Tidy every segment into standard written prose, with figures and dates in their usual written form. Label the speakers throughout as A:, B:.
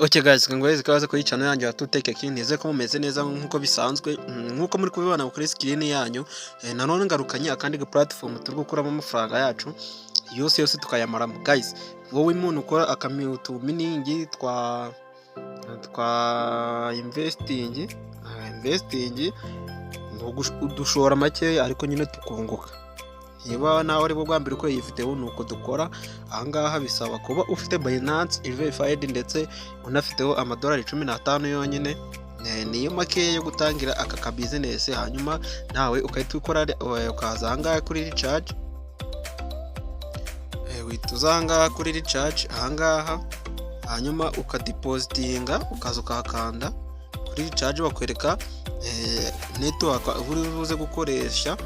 A: Ok guys, nguheze ikaze kuri channel yanyu ya Tuteke King. Nizere ko mumeze neza nk'uko bisanzwe, nk'uko muri kubibona kuri screen yanyu. Nanone ngarukanye akandi ga platform turi gukuramo amafaranga yacu yose yose tukayamaramo. Guys, wowe muntu ukora akamiutu mining twa investing, dushora make ariko nyine tukunguka. Niba nawe ari bwo bwa mbere ukoreye iyi video, ni uko dukora ahangaha. Bisaba kuba ufite Binance verified ndetse unafiteho amadolari 15 yonyine, niyo makeya yo gutangira aka ka business. Hanyuma nawe ugahita ukora, ukaza ahangaha kuri recharge, uhita uza ahangaha kuri recharge ahangaha, hanyuma ukadepositinga, ukaza ukahakanda kuri recharge, bakwereka network uri buze gukoresha.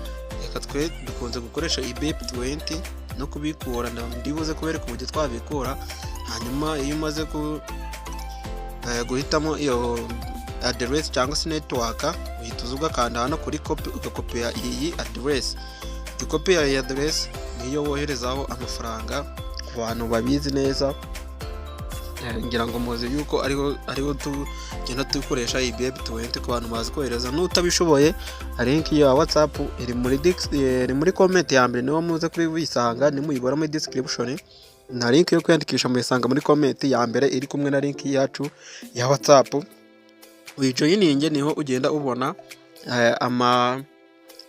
A: Reka twe dukunze gukoresha BEP20 no kubikura, ndibuze kubereka uburyo twabikura. Hanyuma iyo umaze guhitamo iyo address cyangwa se network, uhita uza ugakanda hano kuri copy, ugakopiya iyi address. Ikopi iyi address niyo woherezaho amafaranga. Ku bantu babizi neza, ngira ngo muzi yuko ariho tugenda dukoresha iyi BEP20 ku bantu bazi kohereza. N'utabishoboye, link ya WhatsApp iri muri comment ya mbere, niho muze kubisanga. Nimuyibura muri description, na link yo kwiyandikisha muyisanga muri comment ya mbere iri kumwe na link yacu ya WhatsApp. Uyijoininge, niho ugenda ubona ama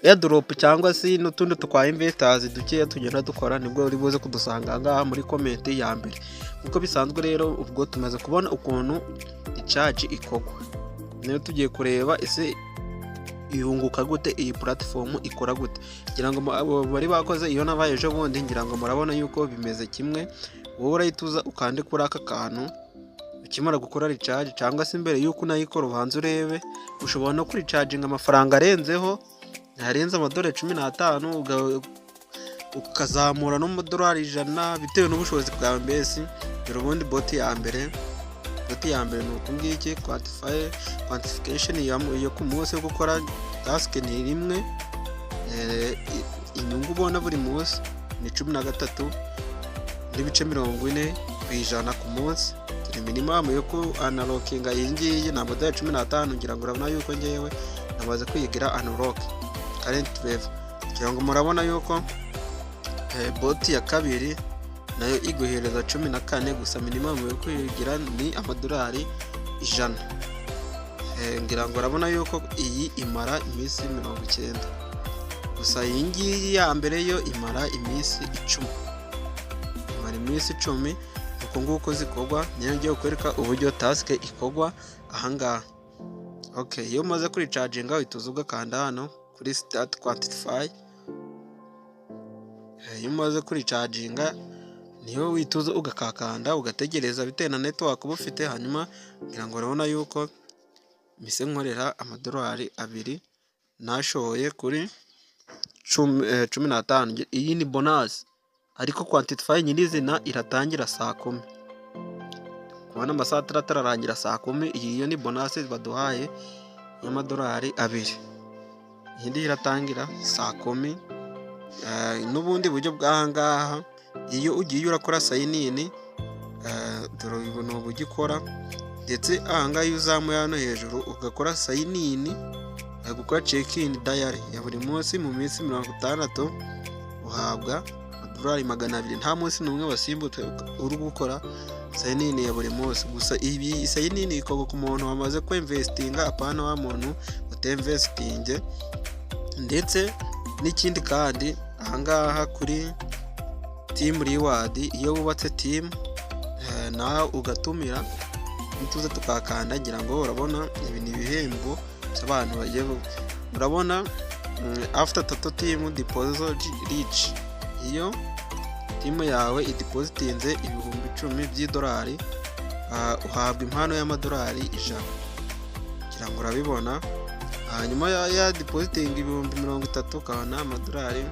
A: airdrop cyangwa se n'utundi twa investors dukeya tugenda dukora, nibwo uri buze kudusanga ahangaha muri comment ya mbere nk'uko bisanzwe. Rero ubwo tumaze kubona ukuntu recharge ikorwa, niyo tugiye kureba ese yunguka gute, iyi platform ikora gute. Ngira ngo abo bari bakoze iyo nabaye ejo bundi, ngira ngo murabona yuko bimeze kimwe. Wowe urahita uza ukande kuri aka kantu ukimara gukora recharge, cyangwa se mbere y'uko unayikora ubanza urebe. Ushobora no kuricaginga amafaranga arenzeho, arenze amadolari 15, ukazamura n'amadolari 100 bitewe n'ubushobozi bwawe. Mbese dore ubundi bot ya mbere ni uku ngiki. Quantification yo ku munsi yo gukora task ni rimwe. Inyungu ubona buri munsi ni 13.40% ku munsi. Turi minimum yo ku unlockinga iyi ngiyi ni amadolari 15. Ngira ngo urabona yuko ngewe namaze kwigira unlock current level. Kugira ngo murabona yuko bot ya kabiri nayo iguhereza 14, gusa minimum yo kuyigira ni amadolari 100. Ngira ngo urabona yuko iyi imara iminsi 90, gusa iyi ngiyi ya mbere yo imara iminsi 10, imara iminsi 10. Uko nguko zikorwa. Niyo ngiye kukwereka uburyo task ikorwa ahangaha. Ok, iyo umaze kuricaginga uhita uza ugakanda hano kuri start quantify. Iyo umaze kuricaginga niyo uhita uza ugakakanda, ugategereza bitewe na network uba ufite. Hanyuma ngira ngo urabona yuko mpise nkorera amadolari 2 nashoye kuri 15. Iyi ni bonus, ariko quantify nyirizina iratangira saa 10. Kubona amasaha 6 ararangira saa 10. Iyi yo ni bonus baduhaye y'amadolari 2, indi iratangira saa 10. N'ubundi buryo bw'ahangaha, iyo ugiye urakora sign in, dore ubu ni uburyo ukora. Ndetse ahangaha iyo uzamuye hano hejuru ugakora sign in, gukora check in daily ya buri munsi mu minsi 60, uhabwa amadolari 200, nta munsi n'umwe wasimbutse uri gukora sign in ya buri munsi. Gusa ibi sign in ikorwa ku muntu wamaze kwinvestinga, apana wa muntu utinvestinge. Ndetse n'ikindi kandi, ahangaha kuri team reward, iyo wubatse team nawe ugatumira, nituza tukakanda, ngira ngo urabona ibi ni ibihembo by'abantu bagiye. Urabona after total team deposit reach, iyo team yawe idepositinze 10,000 by'idolari, uhabwa impano y'amadolari 100, ngira ngo urabibona. Hanyuma ya depositinga 30,000, ukabona amadolari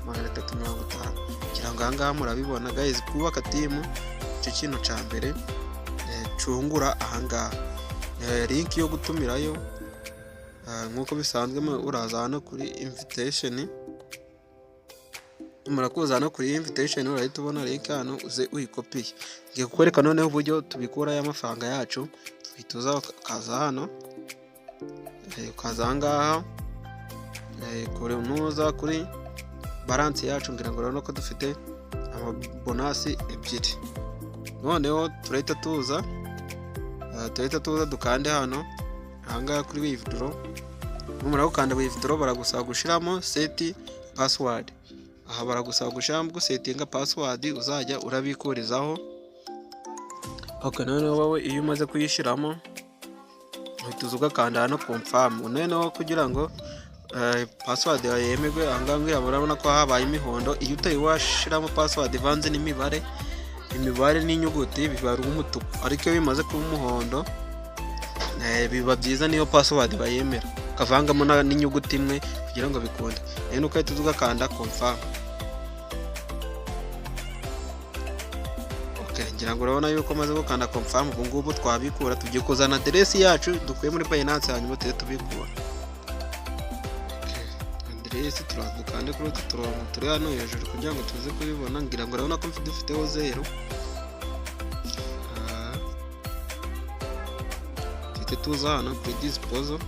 A: 350. Ngira ngo ahangaha murabibona guys, kubaka team icyo kintu cya mbere cungura ahangaha. Link yo gutumirayo nk'uko bisanzwe, uraza hano kuri invitation. Numara kuza hano kuri invitation, urahita ubona link hano, uze uyikopiye. Ngiye kukwereka noneho uburyo tubikurayo amafaranga yacu. Uhita uza ukaza hano, ukaza aha ngaha kure, nuza kuri balance yacu, ngira ngo urabona ko dufite amabonus ebyiri. Noneho turahita tuza dukande hano ahangaha kuri withdraw. Numara gukanda withdraw, baragusaba gushyiramo set password. Aha baragusaba gushyiramo, gusetinga password uzajya urabikurizaho. Ok, noneho wowe iyo umaze kuyishyiramo, uhita uza ugakanda hano confirm. Noneho kugira ngo password yawe yemerwe, aha ngaha urabona ko habaye imihondo. Iyo utari washyiramo password ivanze n'imibare, imibare n'inyuguti, biba ari umutuku, ariko iyo bimaze kuba umuhondo biba byiza, niyo password bayemera, ukavangamo n'inyuguti imwe kugira ngo bikunde. Rero ugahita uza ugakanda confirm. Ok, ngira ngo urabona yuko maze gukanda confirm, ubu ngubu twabikura. Tugiye kuzana aderesi yacu dukuye muri Binance, hanyuma tujye tubikura. Aderesi, turaza dukande kuri utu turongo turi hano hejuru kugira ngo tuze kubibona. Ngira ngo urabona ko dufiteho zeru. Tuhite tuza hano kuri deposit.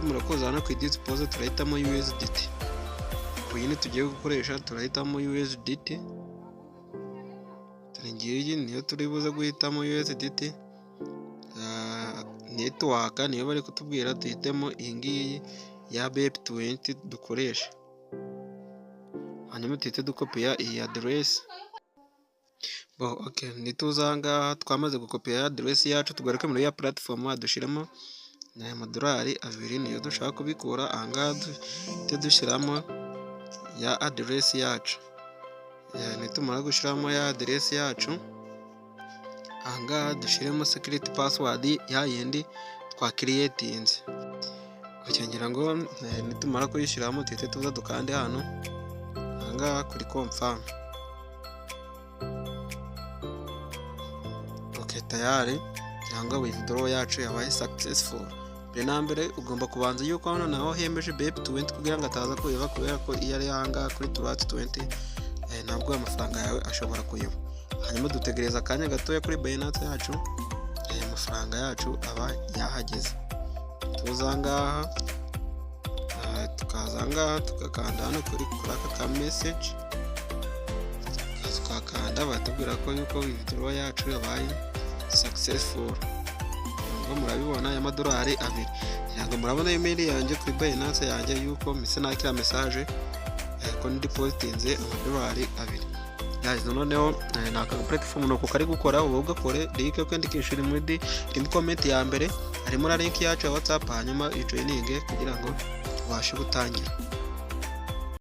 A: Tumara kuza hano kuri deposit, turahitamo USDT. Ku yindi tugiye gukoresha turahitamo USDT. Dore ngiyi niyo turi buze guhitamo, USDT. Network niyo bari kutubwira duhitemo iyi ngiyi ya BEP20 dukoresha, hanyuma tuhite dukopiya iyi aderesi. Bo ok, nituza aha ngaha twamaze gukopiya aderesi yacu, tugaruke muri ya platform, dushyiremo aya madolari 2 niyo dushaka kubikura. Aha ngaha duhite dushyiramo ya aderesi yacu. Nitumara gushyiramo ya aderesi yacu, aha ngaha dushyiremo security password ya yindi twakiriyetinze. Ngira ngo nitumara kuyishyiramo, duhite tuza dukande hano aha ngaha kuri confirm. Ok, tayari cyangwa withdraw yacu yabaye successful. Mbere na mbere ugomba kubanza yuko hano naho hemeje BEP20 kugira ngo ataza kuyoba, kubera ko iyo ari aha ngaha kuri TRC20 ntabwo amafaranga yawe ashobora kuyoba. Hanyuma dutegereza akanya gatoya kuri Binance yacu, aya mafaranga yacu aba yahageze. Tuza aha ngaha, tukaza aha ngaha, tugakanda hano kuri aka ka message, tukakanda, baratubwira ko yuko withdraw yacu yabaye successful. Ngo murabibona, y'amadolari 2. Ngira murabona email yanjye kuri Binance yanjye yuko mpise nakira message ko ndipositinze amadolari 2. Guys, noneho ni aka platform nuko kari gukora. Wowe ugakore, link yo kwiyandikisha iri muri indi comment ya mbere, harimo na link yacu ya WhatsApp, hanyuma ujoyininge kugira ngo ubashe gutangira.